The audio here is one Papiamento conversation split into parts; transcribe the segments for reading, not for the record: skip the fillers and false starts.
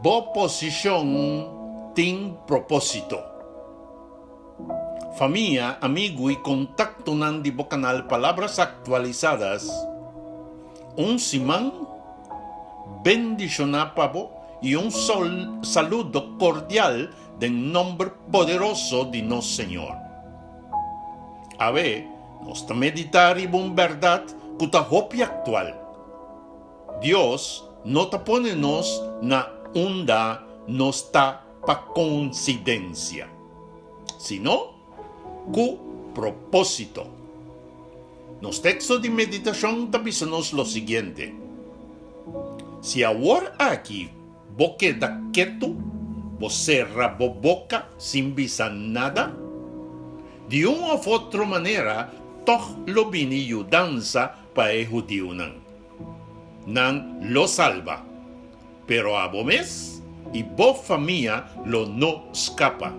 Bo posishon tin propósito. Famia, amigu i kontaktonan di bo kanal Palabras Actualizadas, un siman bendishoná pa bo i un saludo kordial den nòmber poderoso di nos Señor. Awe nos ta meditá riba un bèrdat ku ta hopi aktual. Dios no ta pone nos na unda nos ta pa konsidensia, sino ku propósito. Nos teksto di meditashon ta bisa nos lo siguiente, Si awor aki bo keda ketu, bo sera bo boka sin bisa nada, di un òf otro manera tòg lo bini yudansa pa e hudiunan. Nan lo salba, pero abo mes i bo famia lo no skapa.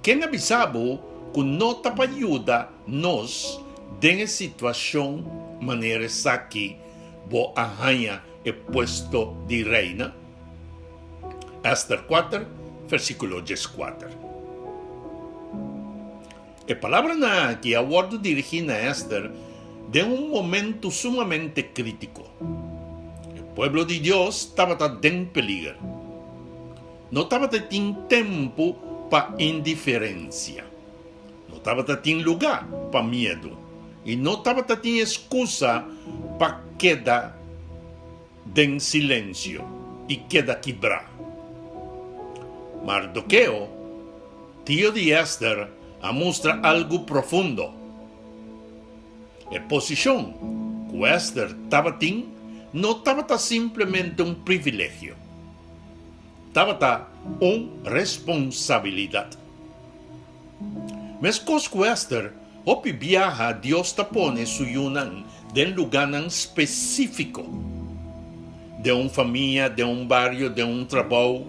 Ken a bisa bo ku no ta pa yuda nos den e situashon manera esaki bo a haña e puesto di reina? Ester kuater, versíkulo dieskuater. E palabranan aki a wòrdu dirigí na Ester den un momentu sumamente krítiko. E pueblo di Dios tabata den peliger. No tabata tin tempu pa indiferensia. No tabata tin lugá pa miedu i no tabata tin eskusa pa keda den silensio i keda kibrá. Mardokeo, tio di Ester, a mustra algu profundo. E posishon ku Ester tabatin no tabata simplemente un privilegio, tabata un responsabilidat. Meskos ku Ester, hopi biaha Dios ta pone su yunan den lugánan spesífiko, den un famia, den un bario, den un trabou,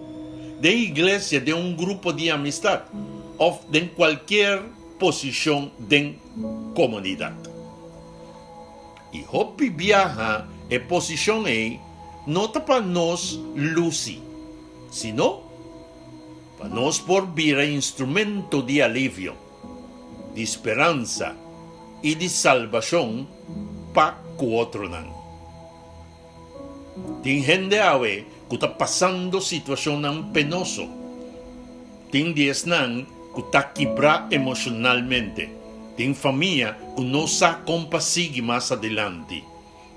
den iglesia, den un grupo di amistat òf den kualkier posishon den komunidat. I hopi biaha e posishon ei no ta pa nos lusi, sino Pa nos por bira instrumento di alivio, di speransa i di salbashon pa ku otronan. Tin hende awe ku ta pasando situashonnan penoso. Tin di esnan ku ta kibrá emoshonalmente. Tin famia ku no sa kon pa sigui mas adilanti.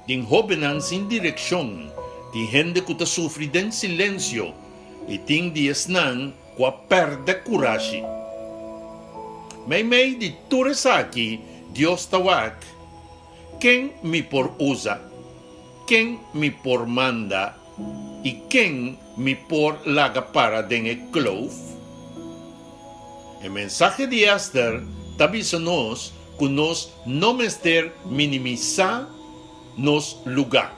Tin hóbennan sin direkshon, tin hende ku ta sufri den silensio i tin di esnan ku a pèrdè kurashi. Meimei di tur esaki Dios ta wak, Ken mi por usa, ken mi por manda i ken mi por laga para den e kloof? E mensahe di Ester ta bisa nos ku nos no mester minimisá nos lugá.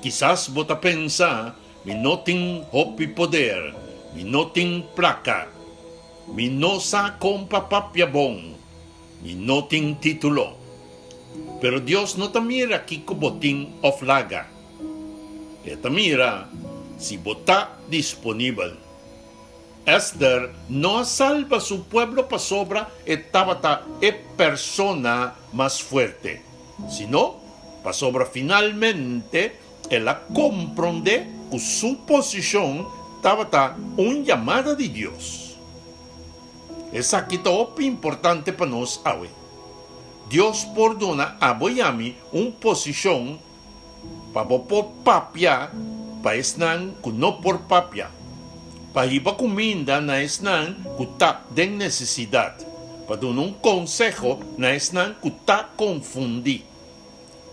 Kisas bo ta pensa, Mi no tin hopi poder, mi no tin plaka, mi no sa kon pa papia bon, mi no tin título. Pero Dios no ta mira kiko bo tin òf laga. E ta mira si bo ta disponibel. Ester no a salba su pueblo pasobra e tabata e persona mas fuerte, sino pasobra finalmente el a komprondé ku su posishon tabata un yamada di Dios. Esaki ta hopi importante pa nos awe. Dios por duna abo i ami un posishon Pa bo por papia pa esnan ku no por papia, pa hiba kuminda na esnan ku ta den nesesidat, pa duna un konseho na esnan ku ta konfundí,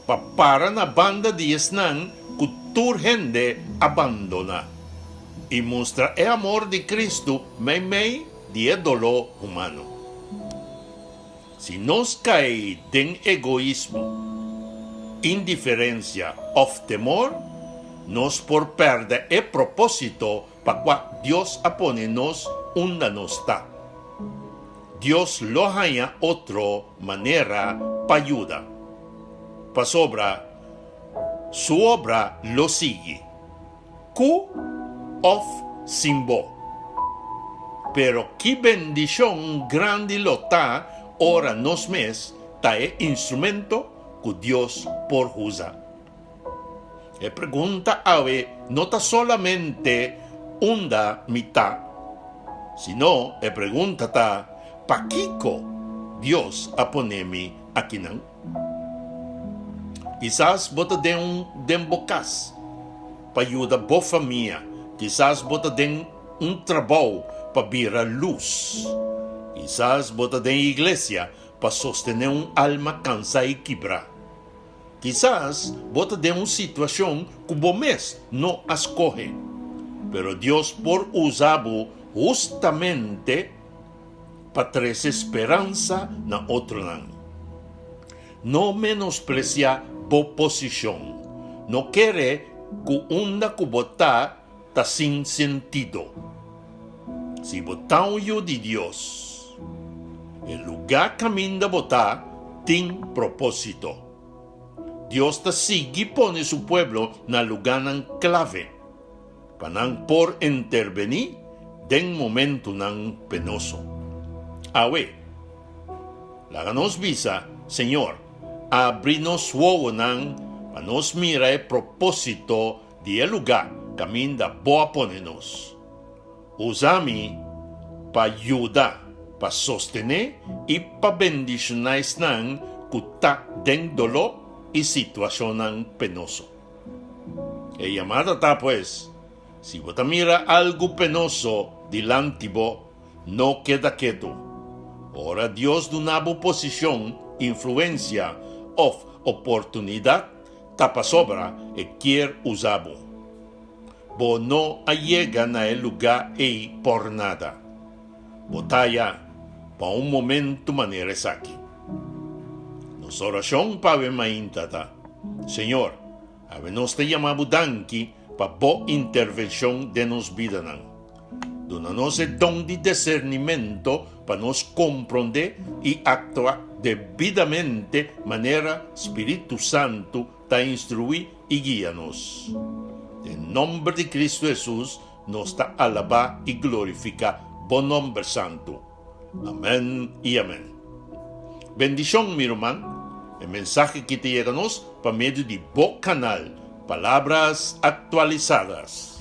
pa para na banda di esnan ku tur hende a bandoná, i mustra e amor di Kristu meimei di e doló humano. Si nos kai den egoismo, indiferensia òf temor, nos por pèrdè e propósito pa kua Dios a pone nos unda nos ta. Dios lo haña otro manera pa yuda, pasobra Su obra lo sigui. Ku òf sin bo. Pero ki bendishon grandi lo ta ora nos mes ta e instrumento ku Dios por usa! E pregunta awe no ta solamente unda mi ta, sino e pregunta ta pakiko Dios a pone mi akinan? Kisas bo ta den un den bo kas pa yuda bo famia, kisas bo ta den un trabou pa bira lus, kisas bo ta den iglesia pa sostené un alma kansá i kibrá. Kisas bo ta den un situashon ku bo mes no a skohe, pero Dios por usa bo hustamente pa trese speransa na otronan. No menospresiá bo posishon. No kere ku unda ku bo ta ta sin sentido. Si bo ta un yu di Dios, e lugá kaminda bo ta tin propósito. Dios ta sigui pone su pueblo na lugánan klave pa nan por intervení den momentunan penoso. Awe, laga nos bisa, Señor, abri nos wowonan pa nos mira e propósito di e lugá kaminda bo a pone nos. Usa mi pa yuda, pa sostené i pa bendishoná esnan ku ta den doló i situashonnan penoso. E yamada ta pues, si bo ta mira algu penoso dilanti bo, no keda ketu. Ora Dios duna bo posishon, influensia òf oportunidat, Ta pasobra e kier usa bo. Bo no a yega na e lugá ei por nada. Bo ta aya pa un momento manera esaki. Nos orashon pa awe mainta ta, Señor, awe nos ta yama bo danki pa bo intervenshon den nos bidanan. Duna nos e don di disernimento pa nos komprondé i aktua debidamente manera Spiritu Santu ta instruí i guia nos. Den nòmber di Kristu Hesus nos ta alabá i glorifiká Bo nòmber santu. Amèn i amèn. Bendishon, mi ruman. E mensahe ki ta yega nos pa medio di bo kanal Palabras Actualizadas.